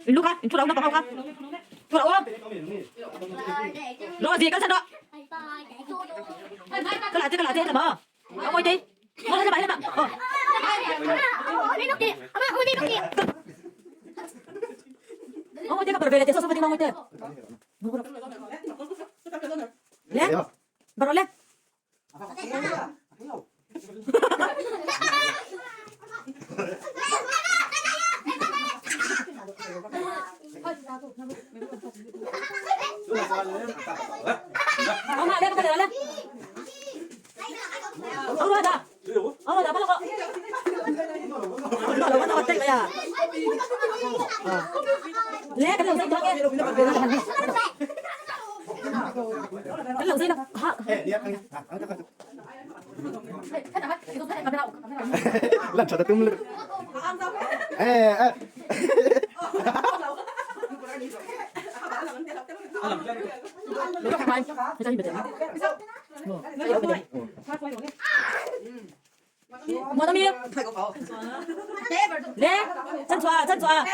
In lu kha, in thu rau naupang ho kha. Thu rau aw. Lo gì kan san đó. Cái lại cái lại thế là mà. Ông ơi đi. Ngồi lên bà lên bà. Ờ. Ông ơi đi các bà về lại sao sao đi ông ơi đi. Lên. Bà lên. Ông lại lên cái lên. Ông rồi đó. Ông rồi đó bắt đầu. Bắt đầu bắt đầu bắt đầu à. Lẽ cái đầu dây đó nghe. Cái đầu dây nó. Lan chata tum le. Eh eh. Lẽ, chân chòa, chân chòa.